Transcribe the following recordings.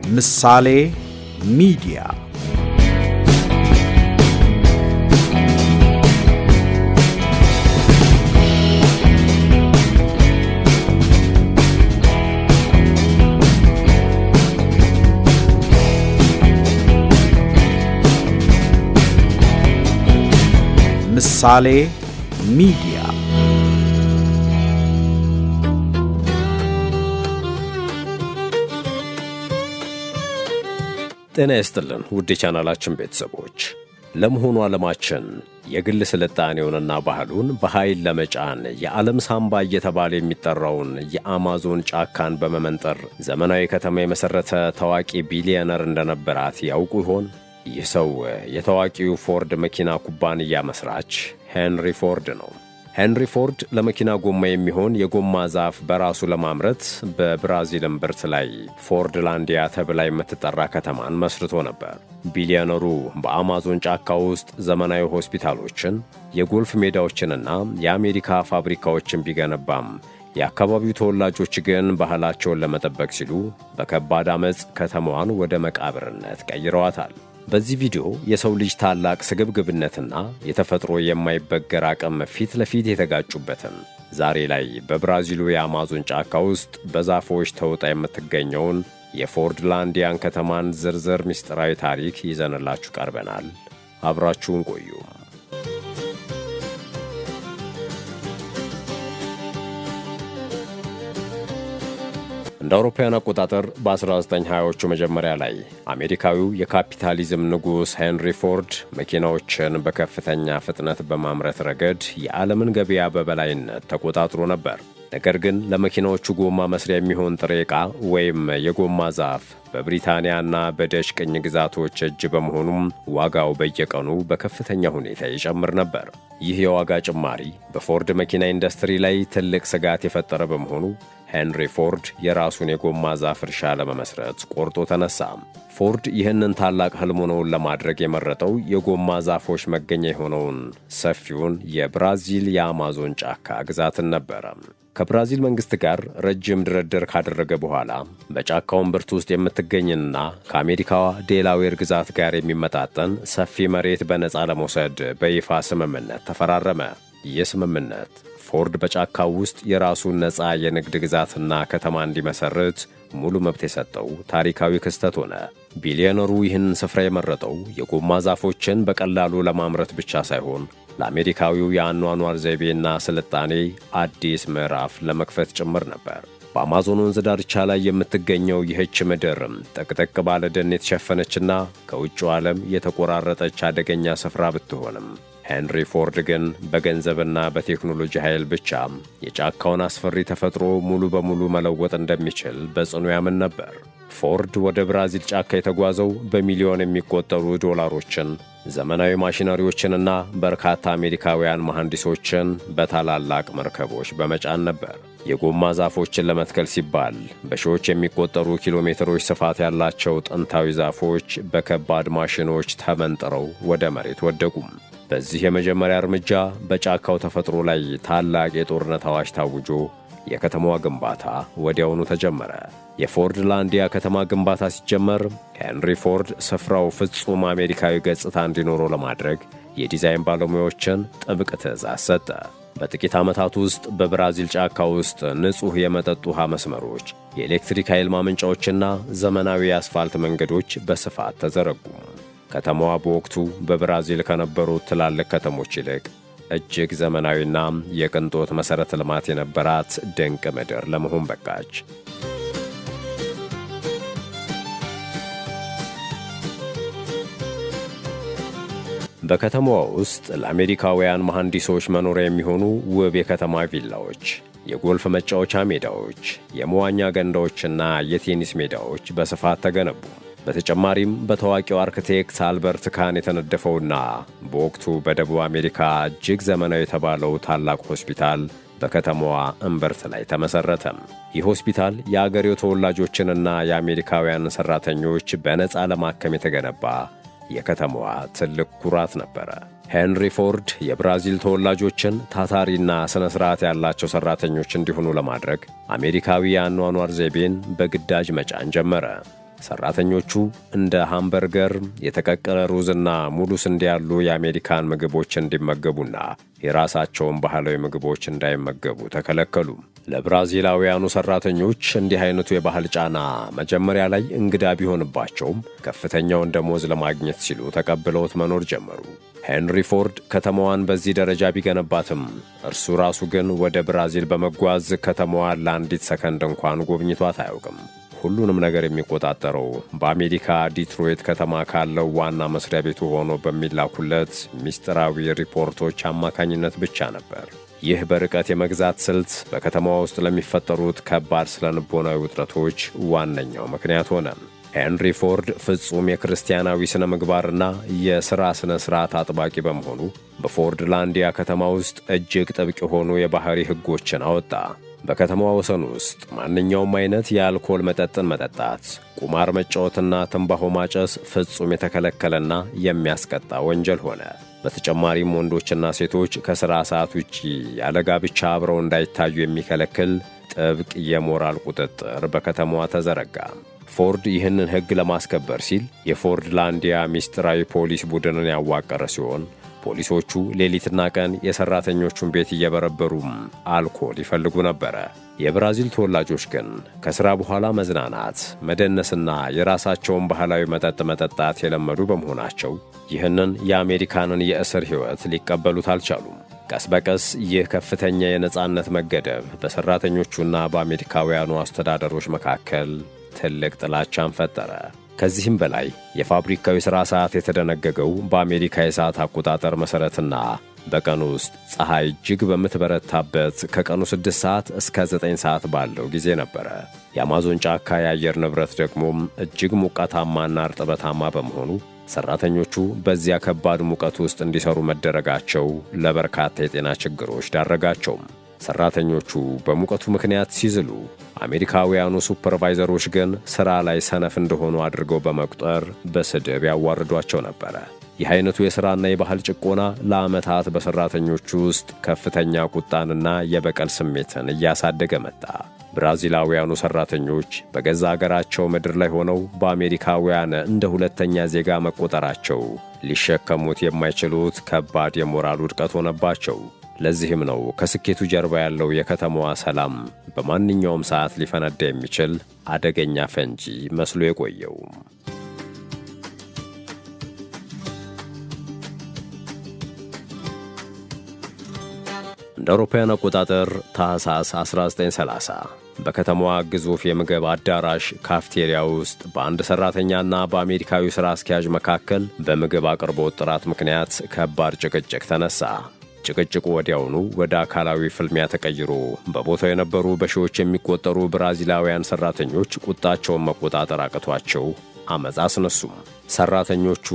ምሳሌ ሚዲያ። ምሳሌ ሚዲያ። ጤና ይስጥልን ውድ የቻናላችን ቤተሰቦች። ለመሆኑ ዓለማችን የግል ስልጣኔውንና ባህሉን በኃይል ለመጫን የዓለም ሳምባ እየተባለ የሚጠራውን የአማዞን ጫካን በመመንጠር ዘመናዊ ከተማ የመሠረተ ታዋቂ ቢሊዮነር እንደነበራት ያውቁ ይሆን? ይህ ሰው የታዋቂው ፎርድ መኪና ኩባንያ መስራች ሄንሪ ፎርድ ነው። ሄንሪ ፎርድ ለመኪና ጎማ የሚሆን የጎማ ዛፍ በራሱ ለማምረት በብራዚል እምብርት ላይ ፎርድላንዲያ ተብላ የምትጠራ ከተማን መስርቶ ነበር። ቢሊዮነሩ በአማዞን ጫካ ውስጥ ዘመናዊ ሆስፒታሎችን፣ የጎልፍ ሜዳዎችንና የአሜሪካ ፋብሪካዎችን ቢገነባም የአካባቢው ተወላጆች ግን ባህላቸውን ለመጠበቅ ሲሉ በከባድ አመፅ ከተማዋን ወደ መቃብርነት ቀይረዋታል። በዚህ ቪዲዮ የሰው ልጅ ታላቅ ስግብግብነትና የተፈጥሮ የማይበገር አቅም ፊት ለፊት የተጋጩበትን፣ ዛሬ ላይ በብራዚሉ የአማዞን ጫካ ውስጥ በዛፎች ተውጣ የምትገኘውን የፎርድላንዲያን ከተማን ዝርዝር ምስጢራዊ ታሪክ ይዘንላችሁ ቀርበናል። አብራችሁን ቆዩ። እንደ አውሮፓውያን አቆጣጠር በ1920ዎቹ መጀመሪያ ላይ አሜሪካዊው የካፒታሊዝም ንጉሥ ሄንሪ ፎርድ መኪናዎችን በከፍተኛ ፍጥነት በማምረት ረገድ የዓለምን ገበያ በበላይነት ተቆጣጥሮ ነበር። ነገር ግን ለመኪናዎቹ ጎማ መስሪያ የሚሆን ጥሬ ዕቃ ወይም የጎማ ዛፍ በብሪታንያና በደች ቅኝ ግዛቶች እጅ በመሆኑም ዋጋው በየቀኑ በከፍተኛ ሁኔታ ይጨምር ነበር። ይህ የዋጋ ጭማሪ በፎርድ መኪና ኢንዱስትሪ ላይ ትልቅ ስጋት የፈጠረ በመሆኑ ሄንሪ ፎርድ የራሱን የጎማ ዛፍ እርሻ ለመመስረት ቆርጦ ተነሳ። ፎርድ ይህንን ታላቅ ህልሙን እውን ለማድረግ የመረጠው የጎማ ዛፎች መገኛ የሆነውን ሰፊውን የብራዚል የአማዞን ጫካ ግዛትን ነበረ። ከብራዚል መንግሥት ጋር ረጅም ድርድር ካደረገ በኋላ በጫካው እምብርት ውስጥ የምትገኝና ከአሜሪካዋ ዴላዌር ግዛት ጋር የሚመጣጠን ሰፊ መሬት በነፃ ለመውሰድ በይፋ ስምምነት ተፈራረመ። ይህ ስምምነት ፎርድ በጫካው ውስጥ የራሱን ነፃ የንግድ ግዛትና ከተማ እንዲመሰርት ሙሉ መብት የሰጠው ታሪካዊ ክስተት ሆነ። ቢሊዮነሩ ይህንን ስፍራ የመረጠው የጎማ ዛፎችን በቀላሉ ለማምረት ብቻ ሳይሆን ለአሜሪካዊው የአኗኗር ዘይቤና ስልጣኔ አዲስ ምዕራፍ ለመክፈት ጭምር ነበር። በአማዞን ወንዝ ዳርቻ ላይ የምትገኘው ይህች ምድር ጥቅጥቅ ባለ ደን የተሸፈነችና ከውጭው ዓለም የተቆራረጠች አደገኛ ስፍራ ብትሆንም፣ ሄንሪ ፎርድ ግን በገንዘብና በቴክኖሎጂ ኃይል ብቻ የጫካውን አስፈሪ ተፈጥሮ ሙሉ በሙሉ መለወጥ እንደሚችል በጽኑ ያምን ነበር። ፎርድ ወደ ብራዚል ጫካ የተጓዘው በሚሊዮን የሚቆጠሩ ዶላሮችን፣ ዘመናዊ ማሽነሪዎችንና በርካታ አሜሪካውያን መሐንዲሶችን በታላላቅ መርከቦች በመጫን ነበር። የጎማ ዛፎችን ለመትከል ሲባል በሺዎች የሚቆጠሩ ኪሎ ሜትሮች ስፋት ያላቸው ጥንታዊ ዛፎች በከባድ ማሽኖች ተመንጥረው ወደ መሬት ወደቁም። በዚህ የመጀመሪያ እርምጃ በጫካው ተፈጥሮ ላይ ታላቅ የጦርነት አዋጅ ታውጆ የከተማዋ ግንባታ ወዲያውኑ ተጀመረ። የፎርድላንዲያ ከተማ ግንባታ ሲጀመር ሄንሪ ፎርድ ስፍራው ፍጹም አሜሪካዊ ገጽታ እንዲኖረው ለማድረግ የዲዛይን ባለሙያዎችን ጥብቅ ትዕዛዝ ሰጠ። በጥቂት ዓመታት ውስጥ በብራዚል ጫካ ውስጥ ንጹሕ የመጠጥ ውሃ መስመሮች፣ የኤሌክትሪክ ኃይል ማመንጫዎችና ዘመናዊ የአስፋልት መንገዶች በስፋት ተዘረጉ። ከተማዋ በወቅቱ በብራዚል ከነበሩት ትላልቅ ከተሞች ይልቅ እጅግ ዘመናዊና የቅንጦት መሠረተ ልማት የነበራት ድንቅ ምድር ለመሆን በቃች። በከተማዋ ውስጥ ለአሜሪካውያን መሐንዲሶች መኖሪያ የሚሆኑ ውብ የከተማ ቪላዎች፣ የጎልፍ መጫወቻ ሜዳዎች፣ የመዋኛ ገንዳዎችና የቴኒስ ሜዳዎች በስፋት ተገነቡ። በተጨማሪም በታዋቂው አርክቴክት አልበርት ካን የተነደፈውና በወቅቱ በደቡብ አሜሪካ እጅግ ዘመናዊ የተባለው ታላቅ ሆስፒታል በከተማዋ እምብርት ላይ ተመሠረተ። ይህ ሆስፒታል የአገሬው ተወላጆችንና የአሜሪካውያን ሠራተኞች በነፃ ለማከም የተገነባ የከተማዋ ትልቅ ኩራት ነበረ። ሄንሪ ፎርድ የብራዚል ተወላጆችን ታታሪና ሥነ ሥርዓት ያላቸው ሠራተኞች እንዲሆኑ ለማድረግ አሜሪካዊ የአኗኗር ዘይቤን በግዳጅ መጫን ጀመረ። ሰራተኞቹ እንደ ሃምበርገር፣ የተቀቀለ ሩዝና ሙሉ ስንዴ ያሉ የአሜሪካን ምግቦች እንዲመገቡና የራሳቸውን ባህላዊ ምግቦች እንዳይመገቡ ተከለከሉ። ለብራዚላውያኑ ሰራተኞች እንዲህ አይነቱ የባህል ጫና መጀመሪያ ላይ እንግዳ ቢሆንባቸውም ከፍተኛውን ደሞዝ ለማግኘት ሲሉ ተቀብለውት መኖር ጀመሩ። ሄንሪ ፎርድ ከተማዋን በዚህ ደረጃ ቢገነባትም እርሱ ራሱ ግን ወደ ብራዚል በመጓዝ ከተማዋን ለአንዲት ሰከንድ እንኳን ጎብኝቷት አያውቅም። ሁሉንም ነገር የሚቆጣጠረው በአሜሪካ ዲትሮይት ከተማ ካለው ዋና መስሪያ ቤቱ ሆኖ በሚላኩለት ምስጢራዊ ሪፖርቶች አማካኝነት ብቻ ነበር። ይህ በርቀት የመግዛት ስልት በከተማዋ ውስጥ ለሚፈጠሩት ከባድ ስነልቦናዊ ውጥረቶች ዋነኛው ምክንያት ሆነ። ሄንሪ ፎርድ ፍጹም የክርስቲያናዊ ሥነ ምግባርና የሥራ ሥነ ሥርዓት አጥባቂ በመሆኑ በፎርድላንዲያ ከተማ ውስጥ እጅግ ጥብቅ የሆኑ የባሕሪ ሕጎችን አወጣ። በከተማዋ ወሰን ውስጥ ማንኛውም አይነት የአልኮል መጠጥን መጠጣት፣ ቁማር መጫወትና ትንባሆ ማጨስ ፍጹም የተከለከለና የሚያስቀጣ ወንጀል ሆነ። በተጨማሪም ወንዶችና ሴቶች ከሥራ ሰዓት ውጪ ያለ ጋብቻ አብረው እንዳይታዩ የሚከለክል ጥብቅ የሞራል ቁጥጥር በከተማዋ ተዘረጋ። ፎርድ ይህንን ሕግ ለማስከበር ሲል የፎርድላንዲያ ሚስጥራዊ ፖሊስ ቡድንን ያዋቀረ ሲሆን፣ ፖሊሶቹ ሌሊትና ቀን የሠራተኞቹን ቤት እየበረበሩም አልኮል ይፈልጉ ነበረ። የብራዚል ተወላጆች ግን ከሥራ በኋላ መዝናናት፣ መደነስና የራሳቸውን ባህላዊ መጠጥ መጠጣት የለመዱ በመሆናቸው ይህንን የአሜሪካንን የእስር ሕይወት ሊቀበሉት አልቻሉም። ቀስ በቀስ ይህ ከፍተኛ የነፃነት መገደብ በሠራተኞቹና በአሜሪካውያኑ አስተዳደሮች መካከል ትልቅ ጥላቻን ፈጠረ። ከዚህም በላይ የፋብሪካው የሥራ ሰዓት የተደነገገው በአሜሪካ የሰዓት አቆጣጠር መሠረትና በቀን ውስጥ ፀሐይ እጅግ በምትበረታበት ከቀኑ 6 ሰዓት እስከ 9 ሰዓት ባለው ጊዜ ነበረ። የአማዞን ጫካ የአየር ንብረት ደግሞም እጅግ ሞቃታማና እርጥበታማ በመሆኑ ሠራተኞቹ በዚያ ከባድ ሙቀት ውስጥ እንዲሠሩ መደረጋቸው ለበርካታ የጤና ችግሮች ዳረጋቸው። ሠራተኞቹ በሙቀቱ ምክንያት ሲዝሉ፣ አሜሪካውያኑ ሱፐርቫይዘሮች ግን ሥራ ላይ ሰነፍ እንደሆኑ አድርገው በመቁጠር በስድብ ያዋርዷቸው ነበረ። ይህ አይነቱ የሥራና የባህል ጭቆና ለዓመታት በሠራተኞቹ ውስጥ ከፍተኛ ቁጣንና የበቀል ስሜትን እያሳደገ መጣ። ብራዚላውያኑ ሠራተኞች በገዛ አገራቸው ምድር ላይ ሆነው በአሜሪካውያን እንደ ሁለተኛ ዜጋ መቆጠራቸው ሊሸከሙት የማይችሉት ከባድ የሞራል ውድቀት ሆነባቸው። ለዚህም ነው ከስኬቱ ጀርባ ያለው የከተማዋ ሰላም በማንኛውም ሰዓት ሊፈነዳ የሚችል አደገኛ ፈንጂ መስሎ የቆየው። እንደ አውሮፓውያን አቆጣጠር ታህሳስ 1930 በከተማዋ ግዙፍ የምግብ አዳራሽ ካፍቴሪያ ውስጥ በአንድ ሠራተኛና በአሜሪካዊ ሥራ አስኪያጅ መካከል በምግብ አቅርቦት ጥራት ምክንያት ከባድ ጭቅጭቅ ተነሳ። ጭቅጭቁ ወዲያውኑ ወደ አካላዊ ፍልሚያ ተቀይሮ በቦታው የነበሩ በሺዎች የሚቆጠሩ ብራዚላውያን ሠራተኞች ቁጣቸውን መቆጣጠር አቅቷቸው አመፃ አስነሱም። ሠራተኞቹ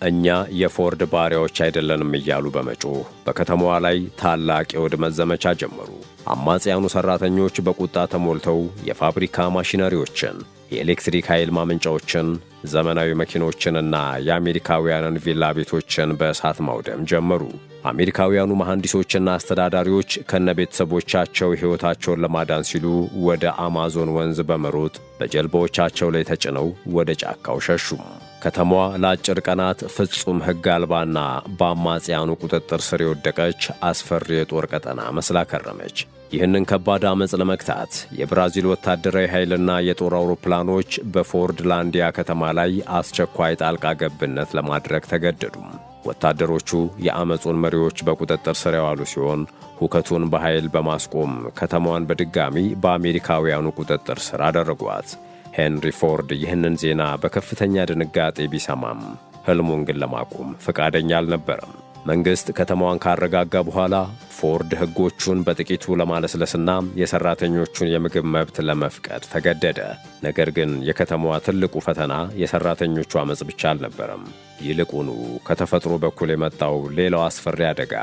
እኛ የፎርድ ባሪያዎች አይደለንም እያሉ በመጮህ በከተማዋ ላይ ታላቅ የውድመት ዘመቻ ጀመሩ። አማጽያኑ ሠራተኞች በቁጣ ተሞልተው የፋብሪካ ማሽነሪዎችን፣ የኤሌክትሪክ ኃይል ማመንጫዎችን፣ ዘመናዊ መኪኖችንና የአሜሪካውያንን ቪላ ቤቶችን በእሳት ማውደም ጀመሩ። አሜሪካውያኑ መሐንዲሶችና አስተዳዳሪዎች ከነቤተሰቦቻቸው ሕይወታቸውን ለማዳን ሲሉ ወደ አማዞን ወንዝ በመሮጥ በጀልባዎቻቸው ላይ ተጭነው ወደ ጫካው ሸሹ። ከተማዋ ለአጭር ቀናት ፍጹም ሕግ አልባና በአማጽያኑ ቁጥጥር ስር የወደቀች አስፈሪ የጦር ቀጠና መስላ ከረመች። ይህንን ከባድ ዓመፅ ለመግታት የብራዚል ወታደራዊ ኃይልና የጦር አውሮፕላኖች በፎርድላንዲያ ከተማ ላይ አስቸኳይ ጣልቃ ገብነት ለማድረግ ተገደዱ። ወታደሮቹ የዓመፁን መሪዎች በቁጥጥር ስር ያዋሉ ሲሆን፣ ሁከቱን በኃይል በማስቆም ከተማዋን በድጋሚ በአሜሪካውያኑ ቁጥጥር ስር አደረጓት። ሄንሪ ፎርድ ይህንን ዜና በከፍተኛ ድንጋጤ ቢሰማም ሕልሙን ግን ለማቆም ፈቃደኛ አልነበረም። መንግሥት ከተማዋን ካረጋጋ በኋላ ፎርድ ሕጎቹን በጥቂቱ ለማለስለስና የሠራተኞቹን የምግብ መብት ለመፍቀድ ተገደደ። ነገር ግን የከተማዋ ትልቁ ፈተና የሠራተኞቹ ዓመፅ ብቻ አልነበረም። ይልቁኑ ከተፈጥሮ በኩል የመጣው ሌላው አስፈሪ አደጋ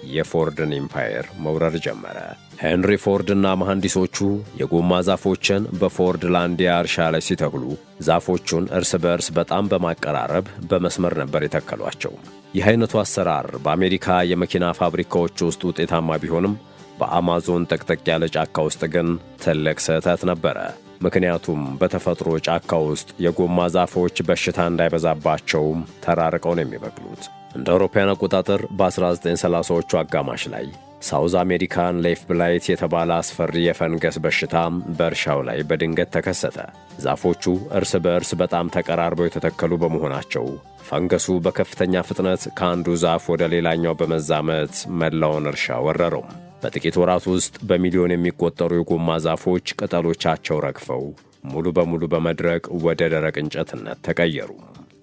የፎርድን ኢምፓየር መውረር ጀመረ። ሄንሪ ፎርድና መሐንዲሶቹ የጎማ ዛፎችን በፎርድላንዲያ እርሻ ላይ ሲተክሉ ዛፎቹን እርስ በእርስ በጣም በማቀራረብ በመስመር ነበር የተከሏቸው። ይህ አይነቱ አሰራር በአሜሪካ የመኪና ፋብሪካዎች ውስጥ ውጤታማ ቢሆንም በአማዞን ጥቅጥቅ ያለ ጫካ ውስጥ ግን ትልቅ ስህተት ነበረ። ምክንያቱም በተፈጥሮ ጫካ ውስጥ የጎማ ዛፎች በሽታ እንዳይበዛባቸው ተራርቀው ነው የሚበቅሉት። እንደ አውሮፓውያን አቆጣጠር በ1930ዎቹ አጋማሽ ላይ South American leaf blight የተባለ አስፈሪ የፈንገስ በሽታ በእርሻው ላይ በድንገት ተከሰተ። ዛፎቹ እርስ በእርስ በጣም ተቀራርበው የተተከሉ በመሆናቸው ፈንገሱ በከፍተኛ ፍጥነት ከአንዱ ዛፍ ወደ ሌላኛው በመዛመት መላውን እርሻ ወረረው። በጥቂት ወራት ውስጥ በሚሊዮን የሚቆጠሩ የጎማ ዛፎች ቅጠሎቻቸው ረግፈው ሙሉ በሙሉ በመድረቅ ወደ ደረቅ እንጨትነት ተቀየሩ።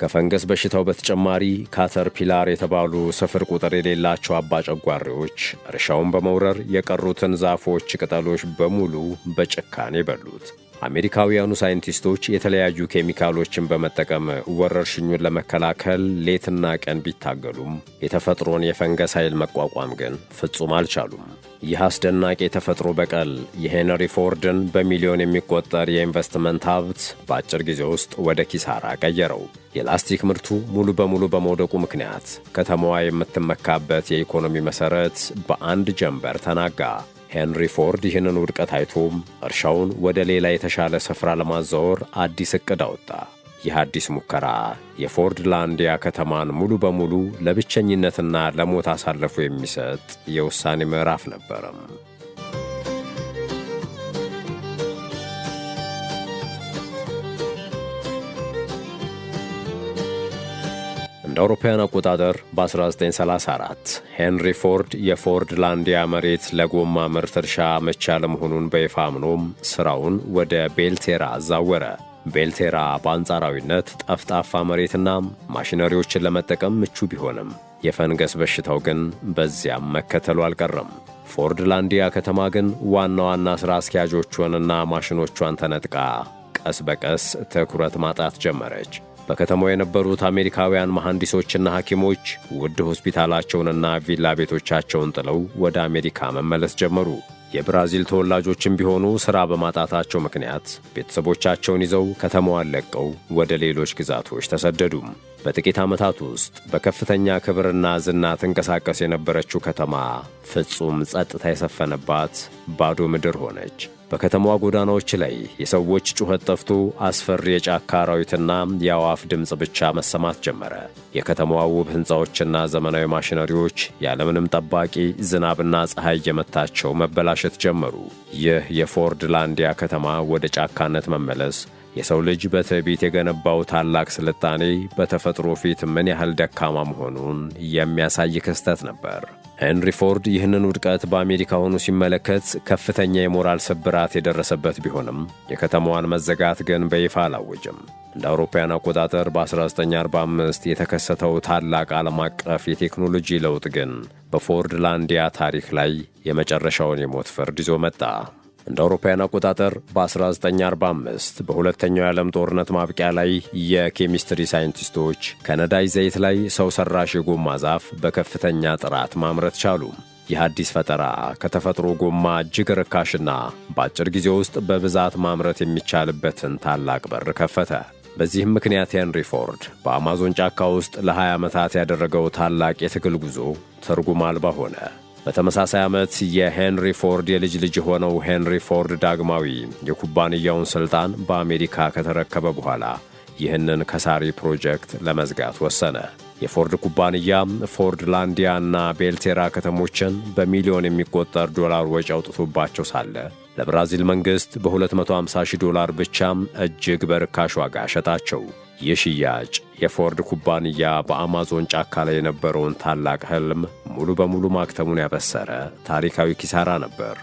ከፈንገስ በሽታው በተጨማሪ caterpillar የተባሉ ስፍር ቁጥር የሌላቸው አባጨጓሬዎች እርሻውን በመውረር የቀሩትን ዛፎች ቅጠሎች በሙሉ በጭካኔ በሉት። አሜሪካውያኑ ሳይንቲስቶች የተለያዩ ኬሚካሎችን በመጠቀም ወረርሽኙን ለመከላከል ሌትና ቀን ቢታገሉም የተፈጥሮን የፈንገስ ኃይል መቋቋም ግን ፍጹም አልቻሉም። ይህ አስደናቂ የተፈጥሮ በቀል የሄንሪ ፎርድን በሚሊዮን የሚቆጠር የኢንቨስትመንት ሀብት በአጭር ጊዜ ውስጥ ወደ ኪሳራ ቀየረው። የላስቲክ ምርቱ ሙሉ በሙሉ በመውደቁ ምክንያት ከተማዋ የምትመካበት የኢኮኖሚ መሠረት በአንድ ጀንበር ተናጋ። ሄንሪ ፎርድ ይህንን ውድቀት አይቶም እርሻውን ወደ ሌላ የተሻለ ስፍራ ለማዛወር አዲስ ዕቅድ አወጣ። ይህ አዲስ ሙከራ የፎርድላንዲያ ከተማን ሙሉ በሙሉ ለብቸኝነትና ለሞት አሳልፎ የሚሰጥ የውሳኔ ምዕራፍ ነበረም። እንደ አውሮፓውያን አቆጣጠር በ1934 ሄንሪ ፎርድ የፎርድላንዲያ መሬት ለጎማ ምርት እርሻ አመቺ አለመሆኑን በይፋ አምኖም ሥራውን ወደ ቤልቴራ አዛወረ። ቤልቴራ በአንጻራዊነት ጠፍጣፋ መሬትና ማሽነሪዎችን ለመጠቀም ምቹ ቢሆንም የፈንገስ በሽታው ግን በዚያም መከተሉ አልቀረም። ፎርድላንዲያ ከተማ ግን ዋና ዋና ሥራ አስኪያጆቿንና ማሽኖቿን ተነጥቃ ቀስ በቀስ ትኩረት ማጣት ጀመረች። በከተማው የነበሩት አሜሪካውያን መሐንዲሶችና ሐኪሞች ውድ ሆስፒታላቸውንና ቪላ ቤቶቻቸውን ጥለው ወደ አሜሪካ መመለስ ጀመሩ። የብራዚል ተወላጆችም ቢሆኑ ሥራ በማጣታቸው ምክንያት ቤተሰቦቻቸውን ይዘው ከተማዋን ለቀው ወደ ሌሎች ግዛቶች ተሰደዱ። በጥቂት ዓመታት ውስጥ በከፍተኛ ክብርና ዝና ትንቀሳቀስ የነበረችው ከተማ ፍጹም ጸጥታ የሰፈነባት ባዶ ምድር ሆነች። በከተማዋ ጎዳናዎች ላይ የሰዎች ጩኸት ጠፍቶ አስፈሪ የጫካ አራዊትና የአዕዋፍ ድምፅ ብቻ መሰማት ጀመረ። የከተማዋ ውብ ሕንፃዎችና ዘመናዊ ማሽነሪዎች ያለምንም ጠባቂ ዝናብና ፀሐይ እየመታቸው መበላሸት ጀመሩ። ይህ የፎርድላንዲያ ከተማ ወደ ጫካነት መመለስ የሰው ልጅ በትዕቢት የገነባው ታላቅ ስልጣኔ በተፈጥሮ ፊት ምን ያህል ደካማ መሆኑን የሚያሳይ ክስተት ነበር። ሄንሪ ፎርድ ይህንን ውድቀት በአሜሪካ ሆኖ ሲመለከት ከፍተኛ የሞራል ስብራት የደረሰበት ቢሆንም የከተማዋን መዘጋት ግን በይፋ አላወጀም። እንደ አውሮፓውያን አቆጣጠር በ1945 የተከሰተው ታላቅ ዓለም አቀፍ የቴክኖሎጂ ለውጥ ግን በፎርድላንዲያ ታሪክ ላይ የመጨረሻውን የሞት ፍርድ ይዞ መጣ። እንደ አውሮፓውያን አቆጣጠር በ1945 በሁለተኛው የዓለም ጦርነት ማብቂያ ላይ የኬሚስትሪ ሳይንቲስቶች ከነዳጅ ዘይት ላይ ሰው ሰራሽ የጎማ ዛፍ በከፍተኛ ጥራት ማምረት ቻሉ። ይህ አዲስ ፈጠራ ከተፈጥሮ ጎማ እጅግ ርካሽና በአጭር ጊዜ ውስጥ በብዛት ማምረት የሚቻልበትን ታላቅ በር ከፈተ። በዚህም ምክንያት ሄንሪ ፎርድ በአማዞን ጫካ ውስጥ ለ20 ዓመታት ያደረገው ታላቅ የትግል ጉዞ ትርጉም አልባ ሆነ። በተመሳሳይ ዓመት የሄንሪ ፎርድ የልጅ ልጅ የሆነው ሄንሪ ፎርድ ዳግማዊ የኩባንያውን ሥልጣን በአሜሪካ ከተረከበ በኋላ ይህንን ከሳሪ ፕሮጀክት ለመዝጋት ወሰነ። የፎርድ ኩባንያ ፎርድላንዲያ እና ቤልቴራ ከተሞችን በሚሊዮን የሚቆጠር ዶላር ወጪ አውጥቶባቸው ሳለ ለብራዚል መንግሥት በ250 ሺህ ዶላር ብቻም እጅግ በርካሽ ዋጋ ሸጣቸው። ይህ ሽያጭ የፎርድ ኩባንያ በአማዞን ጫካ ላይ የነበረውን ታላቅ ሕልም ሙሉ በሙሉ ማክተሙን ያበሰረ ታሪካዊ ኪሳራ ነበር።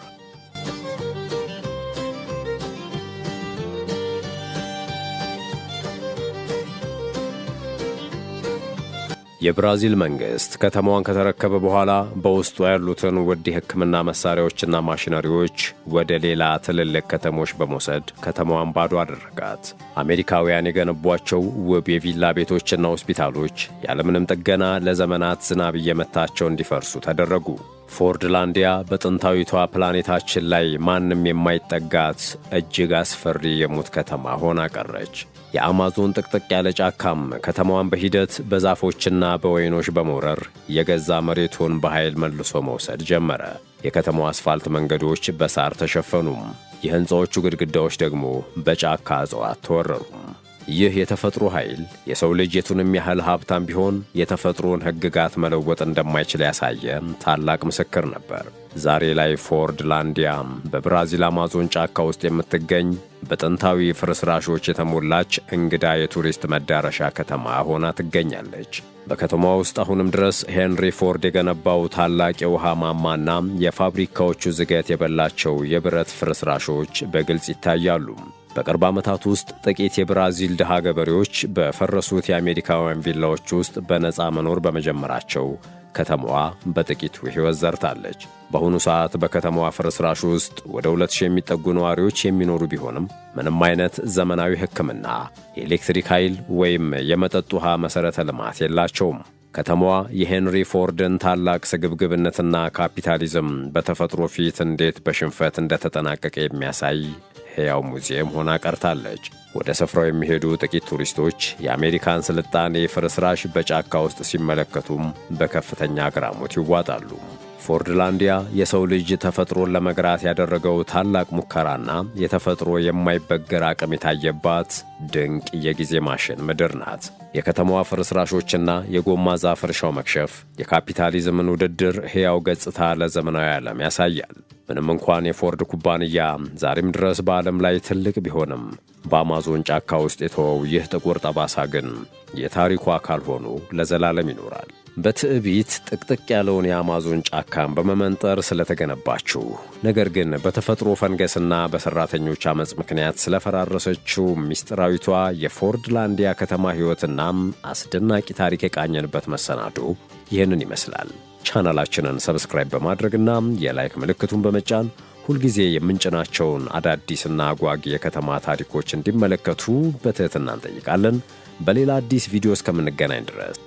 የብራዚል መንግሥት ከተማዋን ከተረከበ በኋላ በውስጧ ያሉትን ውድ የሕክምና መሣሪያዎችና ማሽነሪዎች ወደ ሌላ ትልልቅ ከተሞች በመውሰድ ከተማዋን ባዶ አደረጋት። አሜሪካውያን የገነቧቸው ውብ የቪላ ቤቶችና ሆስፒታሎች ያለምንም ጥገና ለዘመናት ዝናብ እየመታቸው እንዲፈርሱ ተደረጉ። ፎርድላንዲያ በጥንታዊቷ ፕላኔታችን ላይ ማንም የማይጠጋት እጅግ አስፈሪ የሞት ከተማ ሆና ቀረች። የአማዞን ጥቅጥቅ ያለ ጫካም ከተማዋን በሂደት በዛፎችና በወይኖች በመውረር የገዛ መሬቱን በኃይል መልሶ መውሰድ ጀመረ። የከተማዋ አስፋልት መንገዶች በሳር ተሸፈኑም። የሕንፃዎቹ ግድግዳዎች ደግሞ በጫካ እጽዋት ተወረሩ። ይህ የተፈጥሮ ኃይል የሰው ልጅ የቱንም ያህል ሀብታም ቢሆን የተፈጥሮን ሕግጋት መለወጥ እንደማይችል ያሳየ ታላቅ ምስክር ነበር። ዛሬ ላይ ፎርድ ላንዲያ በብራዚል አማዞን ጫካ ውስጥ የምትገኝ፣ በጥንታዊ ፍርስራሾች የተሞላች እንግዳ የቱሪስት መዳረሻ ከተማ ሆና ትገኛለች። በከተማዋ ውስጥ አሁንም ድረስ ሄንሪ ፎርድ የገነባው ታላቅ የውሃ ማማና የፋብሪካዎቹ ዝገት የበላቸው የብረት ፍርስራሾች በግልጽ ይታያሉ። በቅርብ ዓመታት ውስጥ ጥቂት የብራዚል ድሃ ገበሬዎች በፈረሱት የአሜሪካውያን ቪላዎች ውስጥ በነፃ መኖር በመጀመራቸው ከተማዋ በጥቂቱ ሕይወት ዘርታለች። በአሁኑ ሰዓት በከተማዋ ፍርስራሽ ውስጥ ወደ 2000 የሚጠጉ ነዋሪዎች የሚኖሩ ቢሆንም ምንም አይነት ዘመናዊ ሕክምና፣ የኤሌክትሪክ ኃይል ወይም የመጠጥ ውሃ መሠረተ ልማት የላቸውም። ከተማዋ የሄንሪ ፎርድን ታላቅ ስግብግብነትና ካፒታሊዝም በተፈጥሮ ፊት እንዴት በሽንፈት እንደተጠናቀቀ የሚያሳይ ሕያው ሙዚየም ሆና ቀርታለች። ወደ ስፍራው የሚሄዱ ጥቂት ቱሪስቶች የአሜሪካን ስልጣኔ ፍርስራሽ በጫካ ውስጥ ሲመለከቱም በከፍተኛ አግራሞት ይዋጣሉ። ፎርድላንዲያ የሰው ልጅ ተፈጥሮን ለመግራት ያደረገው ታላቅ ሙከራና የተፈጥሮ የማይበገር አቅም የታየባት ድንቅ የጊዜ ማሽን ምድር ናት። የከተማዋ ፍርስራሾችና የጎማ ዛፍ እርሻው መክሸፍ የካፒታሊዝምን ውድድር ሕያው ገጽታ ለዘመናዊ ዓለም ያሳያል። ምንም እንኳን የፎርድ ኩባንያ ዛሬም ድረስ በዓለም ላይ ትልቅ ቢሆንም፣ በአማዞን ጫካ ውስጥ የተወው ይህ ጥቁር ጠባሳ ግን የታሪኩ አካል ሆኖ ለዘላለም ይኖራል። በትዕቢት ጥቅጥቅ ያለውን የአማዞን ጫካን በመመንጠር ስለተገነባችው፣ ነገር ግን በተፈጥሮ ፈንገስና በሠራተኞች ዓመፅ ምክንያት ስለፈራረሰችው ምስጢራዊቷ የፎርድላንዲያ ከተማ ሕይወትና አስደናቂ ታሪክ የቃኘንበት መሰናዶ ይህንን ይመስላል። ቻናላችንን subscribe በማድረግና የ like ምልክቱን በመጫን ሁልጊዜ የምንጭናቸውን አዳዲስና አጓጊ የከተማ ታሪኮች እንዲመለከቱ በትሕትና እንጠይቃለን። በሌላ አዲስ ቪዲዮ እስከምንገናኝ ድረስ